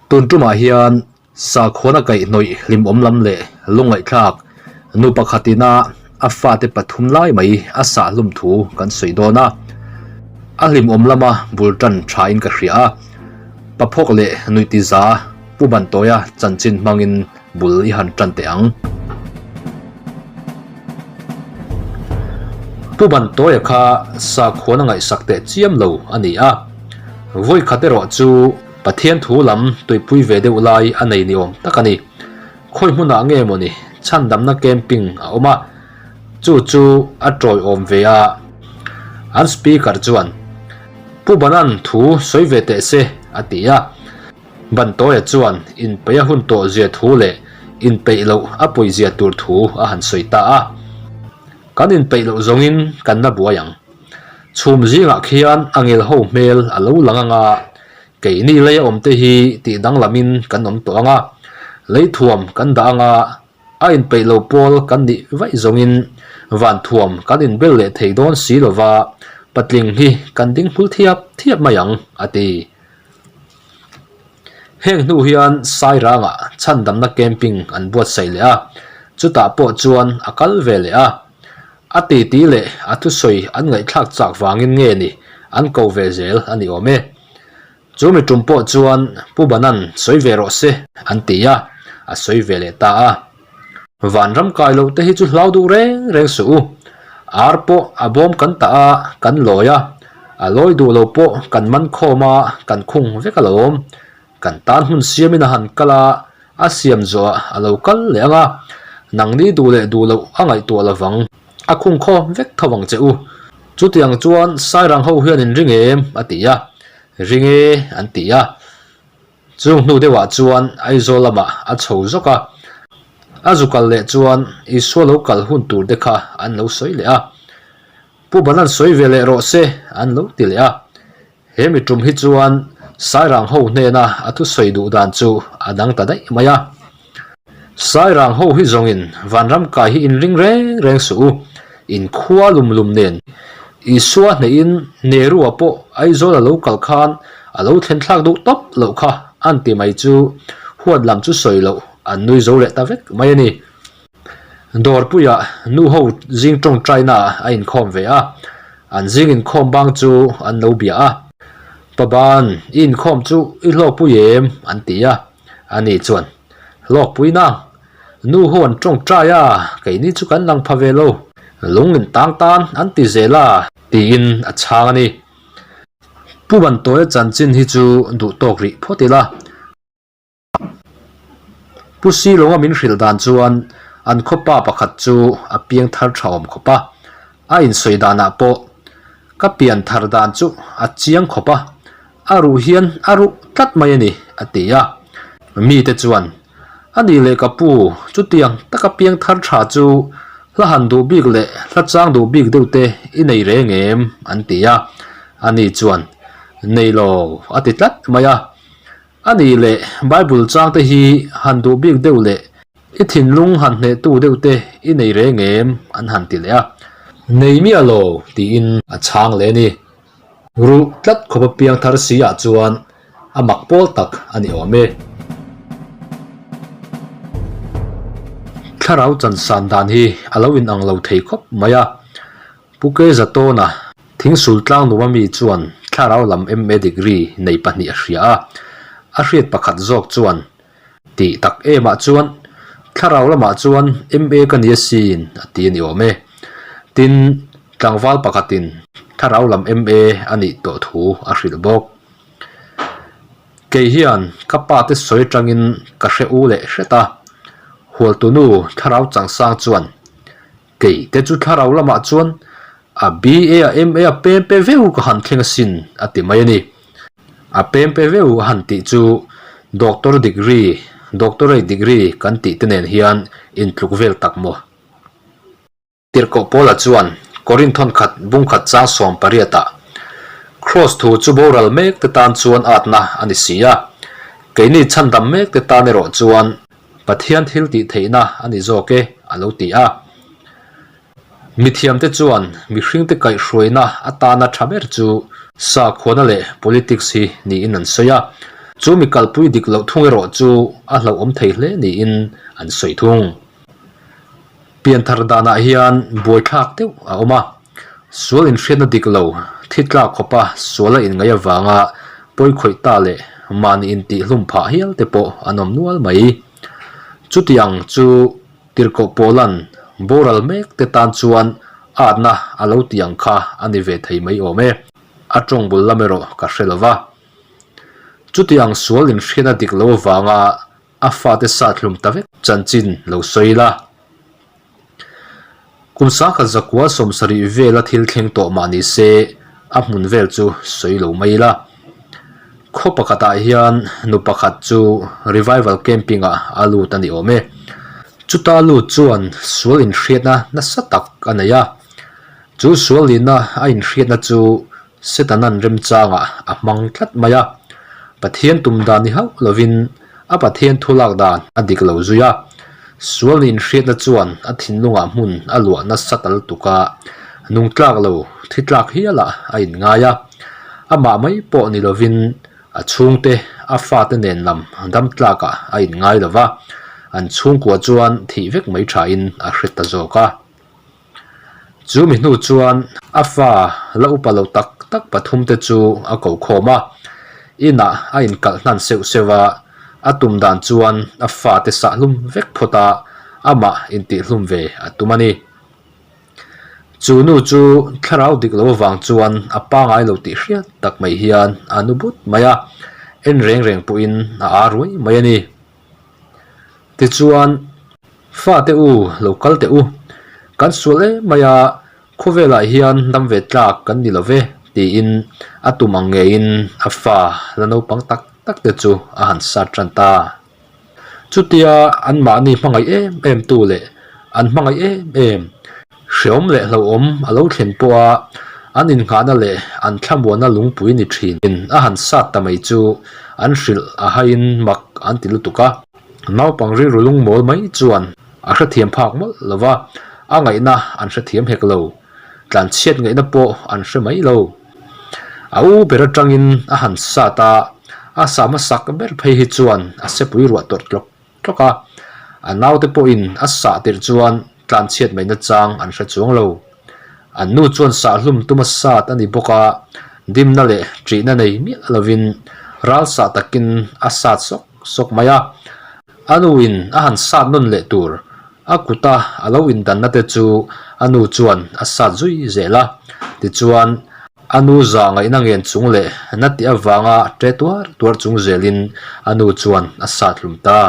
Tun tumah hian sakhuana kaihhnawih hlimawm lam leh lungngaihthlak nu pakhatina a fate pathum lai mai a sahhlum thu kan sawi dawn a. A hlimawm lama bul tan thain ka hria a, paphawk leh nuihtiza Pu Bantawia chanchin hmangin bul i han tan teh ang. Pu Bantawia kha sakhuana ngaihsak teh chiam lo a ni a, vawi khat erawh chu Pathian thu lam tuipui ve deuh lai a nei ni awm tak a ni. Khawi hmunah nge mawni chhandamna camping a awm a, chu chu a tawiawm ve a. An speaker chuan, Pu Banan thu sawi ve teh se, a ti a. Bantawia chuan inpeih a hun tawh zia thu leh inpeih loh a pawi zia tur thu a han sawi ta a. Kan inpeih loh zawngin kan la buai ang. Chhum zingah khian a ngel ho hmel a lo lang ang a, keini lei a awmte hi tih danglamin kan awm tawh ang a, leithuam kan dah ang a, A inpeih lo pawl kan nih vaih zawngin vanthuam kan inbel leh thei dawn si lova, patling hi kan ding hmul thiap thiap mai ang, a ti. Heng hnu hian Sairangah chhandamna camping an buatsaih leh a, chutah pawh chuan a kal ve leh a. A titi leh a thusawi an ngaihthlak chak vangin nge ni an ko ve zel a ni awm e. Chu mi tum pawh chuan Pu Banan sawi ve rawh se an ti a, a sawi ve leh ta a. Vanram kai loh te hi chu hlau duh reng reng suh u. Ar pawh a bawm kan tah a, kan lawi a, a lawi duh lo pawh kan man khawm a, kan khung vek alawm. Kan tan hmun siamin a han kal a, a siam zawhah a lo kal leh ang a, nangni duh leh duh loh a ngaihtuah lovang. A khung khaw vek tho ang che u. Chutiang chuan Sairang ho hian in ring em? a ti a. Ring e an ti a. Chung hnu deuhah chuan Aizawl lamah a chho zawk a. A zu kal leh chuan Isua lo kal hun tur te kha an lo sawi leh a. Pu Banan sawi ve leh rawh se an lo ti leh a. He mi tum hi chuan Sairang ho hnena a thusawi duh dan chu a dang ta daih mai a. Sairang ho hi zawngin vanram kai hi inring reng reng suh u, in khua lum lum nen Isua hnehin Nehru-a pawh Aizawl a lo kal khan a lo thlen thlak duh tawp loh kha an ti mai chu huat lam chu sawi loh an nui zo leh ta vek mai a ni. Dawrpuiah nu ho zing tawngtaina a inkhawm ve a, an zing inkhawm bang chu an lo bia a. Paban, i inkhawm chu i hlawkpui em? an ti a. Ani chuan, Hlawkpui nang, nu ho an tawngtai a, keini chu kan lang pha ve lo, lung in tang tan an ti zel a, tiin a chhang a ni. Pu Bantawia chanchin hi chu duhtawk rih phawt ila. Pu Silonga min hrilh dan chuan an khawpa pakhat chu a piang thar tha awm khawp a, a insawi danah pawh ka pian thar dan chu a chiang khawp a, a ruh hian a ruh tlat mai a ni a ti a. Mite chuan, A nih leh ka pu, chutiang taka piang thar tha chu hla han duh bik leh hla chang duh bik deuh te i nei reng em? an ti a. Ani chuan, Nei lo a ti tlat mai a. A nih leh, Bible changte hi han duh bik deuh leh i thinlung han hnehtu deuh te i nei reng em? an han ti leh a. Nei miah lo, tiin a chhang leh a ni. Ruh tlat khawp a piang thar si ah chuan a mak pawl tak a ni awm e. Thlarau chansan dan hi a lo inang lo thei khawp mai a. Pu Keizatawna Thingsul tlangnuam ami chuan thlarau lam MA degree nei pahnih a hria a, a hriat pakhat zawk chuan tih tak emah chuan thlarau lamah chuan MA ka ni asin a ti a ni awm e. Tin, tlangval pakhatin thlarau lam MA a nih tawh thu a hrilh bawk. Kei hian ka pa te sawi atangin ka hre u leh hret a, Hualtunu thlarau changsang chuan Kei te chu thlarau lamah chuan a BA a MA a pem pe veu ka han thleng asin a ti mai a ni. A pem pe veu a han tih chu Doctor degree, Doctorate degree kan tih te nen hian intluk vel tak maw? Tirhkoh Paula chuan Korinthon khat bungkhat chang sawmpariatah Kraws thu chu boral mek te tan chuan atna a ni si a, keini chhandam mek te tan erawh chuan Pathian thil tih theihna a ni zawk e, a lo ti a. Mithiamte chuan mihringte kaihhruaina atana tha ber chu sakhuana leh politics hi niin an sawi a. Chu mi kalpui dik loh thung erawh chu a hlauhawm thei hle niin an sawi thung. Pianthar danah hian buaithlak deuh a awm a, sual inhriatna dik lo thi tlak khawpa suala inngaih avanga pawikhawih ta leh mahni intihhlum phah hial te pawh an awm nual mai. Chutiang chu Tirhkoh Paula'n boral mek te tan chuan atna a lo tih ang kha a ni ve thei mai awm e. A tawng bul lam erawh ka hre lo va. Chuti ang sual inhriatna dik lo avanga a fate sat hlum ta vek chanchin lo sawi la. Kum sangkhat zakua 70 vela thil thleng tawh mah ni se a hmun vel chu sawi lo mai la. Khaw pakhatah hian nu pakhat chu revival camping ah a lut a ni awm e. Chuta lut chuan sual inhriatna nasa tak a nei a. Chu sual nihna a inhriatna chu Setanan remchangah a hmang tlat mai a. Pathian tum dan ni hauh lovin a Pathian thu lak dan a dik lo zui a. Sual nih inhriatna chuan a thinlungah hmun a luah nasa ta lutuk a, nung tlak lo, thi tlak hialah a inngai a. Amah mai pawh ni lovin a chhungte, a fate nen lam dam tlakah a inngai lo va, an chhungkua chuan thih vek mai thain a hre ta zawk a. Chu mi hnu chuan a fa la upa lo tak tak pathum te chu a ko khawm a, inah a inkalh hnan seuh seuh a, a tum dan chuan a fa te sah hlum vek phawt a, amah intihhlum ve a tum a ni. Chu nu chu thlarau dik lo avang chuan a pangai lo tih hriat tak mai hian a nu but mai a, en reng reng pawhin a aa ruai mai a ni. Tichuan, Fate u, lo kal teh u. Kan sual em mai a, khawvelah hian dam ve tlak kan ni lo ve, tiin a tum ang ngeiin a fa la naupang tak tak te chu a han sat tan ta. Chutia anmahni hmangaih em em tu leh an hmangaih em em, Hreawm leh hlauhawm a lo thlen pawha an innghahna leh an thlamuanna lungpui ni thin a han sat ta mai chu an hrilh a haiin mak an ti lutuk a. Naupang rilru lungmawl mai chuan a hrethiam phak mawlh lo va, a ngaihna an hrethiam hek lo. Tlanchhiat ngaihna pawh an hre mai lo. A u ber atangin a han sat a, a sah hmasak ber phei hi chuan a sepui ruah tawrh tlawk tlawk a, a naute pawhin a sah tirh chuan tlanchhiat mai nachang an hre chuang lo. An nu chuan sahhlum tuma sat a ni bawk a, dimna leh ṭihna nei miah lovin ral sah takin a sat sawk sawk mai a. A nuin a han sat nawn leh tur a kuta a lo indanna te chu a nu chuan a sat zui zel a, tichuan A nu zah ngaihna ngen chung leh na tih avanga ṭe tuar tuar chung zelin a nu chuan a sat hlum ta.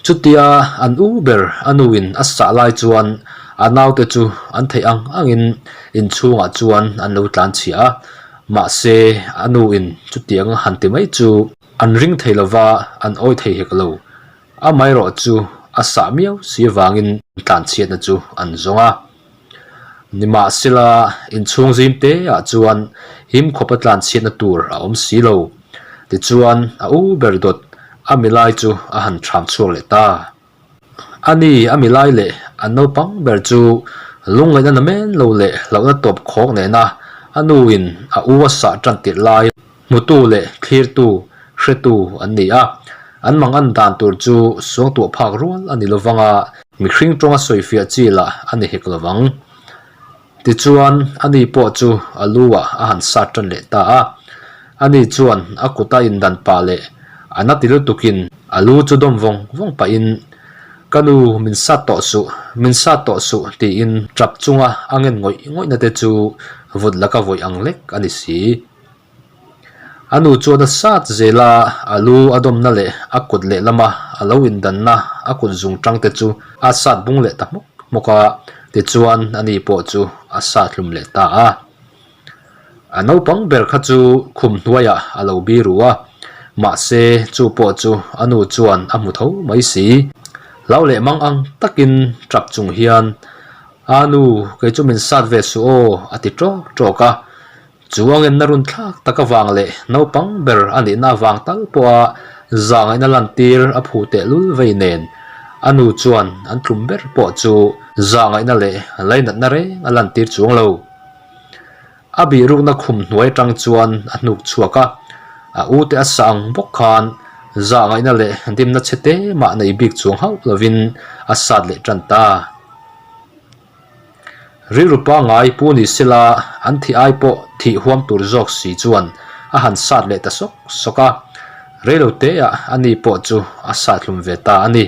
Chutia an u ber a nuin a sah lai chuan a naute chu an theih ang angin inchhungah chuan an lo tlan chhia a, mahse a nuin chutiang han ti mai chu an ring thei lova an awi thei hek lo. Amaherawh chu a sah miau si avangin tlanchhiatna chu an zawng a. Nimahsela, inchhung zim te ah chuan him khawpa tlanchhiatna tur a awm si lo. Tichuan, a u ber dawt a milai chu a han ṭham chhuak leh ta. Ani a milai leh an naupang ber chu lungngaihna namen lo leh hlauhna tawp khawk nena a nuin a u a sah ṭan tirh lai Hmutu leh thlirtu, hretu an ni a, an mangan dan tur chu suangtuah phak rual a ni lovang a, mihring tawnga sawifiah chi lah a ni hek lovang. Tichuan, ani pawh chu a lu ah a han sat tan leh ta a, ani chuan a kuta indan pah leh a na ti lutukin a lu chu dawm vawng vawng pahin, Ka nu, min sat tawh suh, min sat tawh suh tiin tap chunga a ngen ngawih ngawihna te chu vut laka vawih ang lek a ni si. A nu chuan a sat zel a, a lu a dawmna leh a kut lehlama a lo indanna a kut zung tang te chu a sat bung leh ta hmawk hmawk a, tichuan a ni pawh chu a sat hlum leh ta a. A naupang ber kha chu khum hnuaiah a lo biru a, mahse chu pawh chu a nu chuan a hmu tho mai si. Hlau leh mang ang takin tap chung hian, A nu, kei chu min sat ve suh aw, a ti tawk tawk a. Chu a ngenna run thlak tak avang leh naupang ber a nihna avang tal pawha zahngaihna lantir a phu tehlul vei nen a nu chuan an tlum ber pawh chu zahngaihna leh lainatna reng a lantir chuang lo. A bihrukna khum hnuai atang chuan a hnuk chhuak a. A ute a sa ang bawk khan zah ngaihna leh dimna chhe te mah nei bik chuang hauh lovin a sat leh tan ta. Rilru pangngai pu ni sela an thih ai pawh thih huam tur zawk si chuan a han sat leh ta sawk sawk a, reilo teah a ni pawh chu a sat hlum ve ta a ni.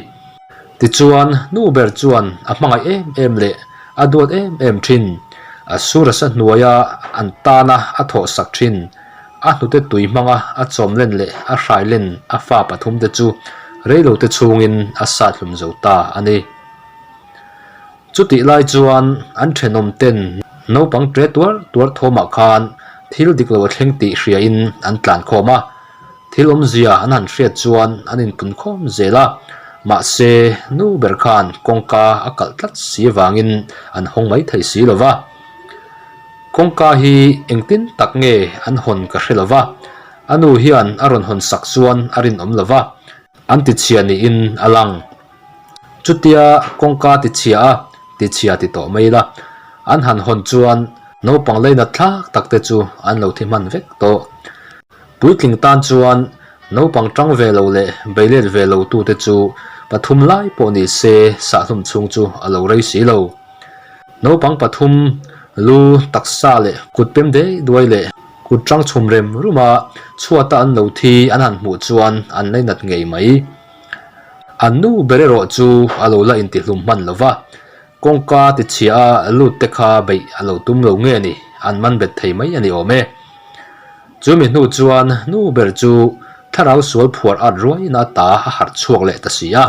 Tichuan nu ber chuan a hmangaih em em leh a duat em em thin, a surasa hnuaia an tana a thawh sak thin, a hnute tui hmanga a chawm len leh a hrai len a fa pathumte chu reilote chhungin a sat hlum zo ta a ni. Chutih lai chuan an thenawm ten naupang ṭe tuar tuar thawmah khan thil dik lo a thleng tih hriain an tlan khawm a, thil awmzia an han hriat chuan an inpun khawm zel a, mahse nu ber khan kawngka a kalh tlat si avangin an hawng mai thei si lo va. Kawngka hi engtin tak nge an hawn ka hre lo va, a nu hian a rawn hawn sak chuan a rinawm lo va, an tichhia niin a lang. Chutia kawngka ti chhia a, ti chhia ti tawh mai ila, an han hawn chuan naupang leinat thlak tak te chu an lo thi hman vek tawh. Puitling tan chuan naupang tang ve lo leh beilet ve lo tute chu pathum lai pawh ni se sahhlum chhung chu a lo rei si lo. Naupang pathum lu taksa leh kut pem dei duai leh kut tang chhum rem ruma chhuata an lo thi an han hmuh chuan an leinat ngei mai. An nu ber erawh chu a lo la intihlum hman lo va, kawngka tichhia a lut te kha beih a lo tum lo nge ni, an man bet thei mai a ni awm e. Chu mi hnu chuan nu ber chu thlarau sual phuar at ruaiin a ta a harh chhuak leh ta si a.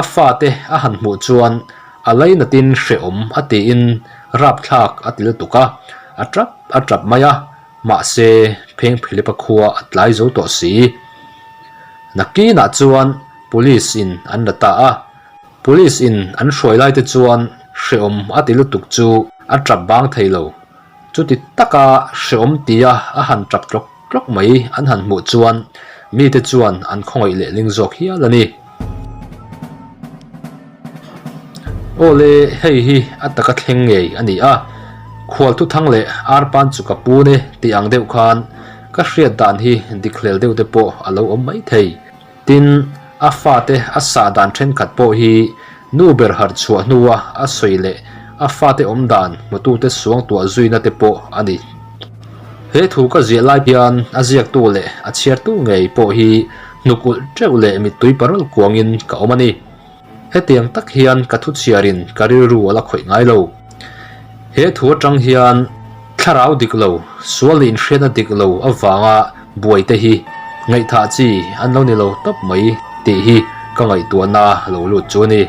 A fate a han hmuh chuan a lainatin hrehawm a tiin rapthlak a ti lutuk a, a tap a tap mai a. Mahse, Pheng Philipa khua a tlai zo tawh si. Nakinah chuan Police in an la ta a. Police in an hruai lai te chuan hrehawm a ti lutuk chu a tap bang thei lo. Chuti taka hrehawm tia a han tap tlawk tlawk mai an han hmuh chuan mite chuan an khawngaih leh ling zawk hial a ni. Awle, hei hi a taka thleng ngei a ni a, khual thuthang leh arpan chu ka pu ne tih ang deuh khan ka hriat dan hi dik hlel deuh te pawh a lo awm mai thei. Tin, a fate a sah dan thenkhat pawh hi nu ber harh chhuah hnua a sawi leh a fate awm dan hmutute suangtuah zuina te pawh a ni. He thu ka ziah lai hian a ziaktu leh a chhiartu ngei pawh hi hnuk ulh teuh leh mittui parawl kuangin ka awm a ni. Hetiang tak hian ka thu chhiarin ka rilru a la khawih ngai lo. He thu atang hian thlarau dik lo, sual leh inhriatna dik lo avanga buai te hi ngaihthah chi an lo ni lo tawp mai tih hi ka ngaihtuahna lo lut chu a ni.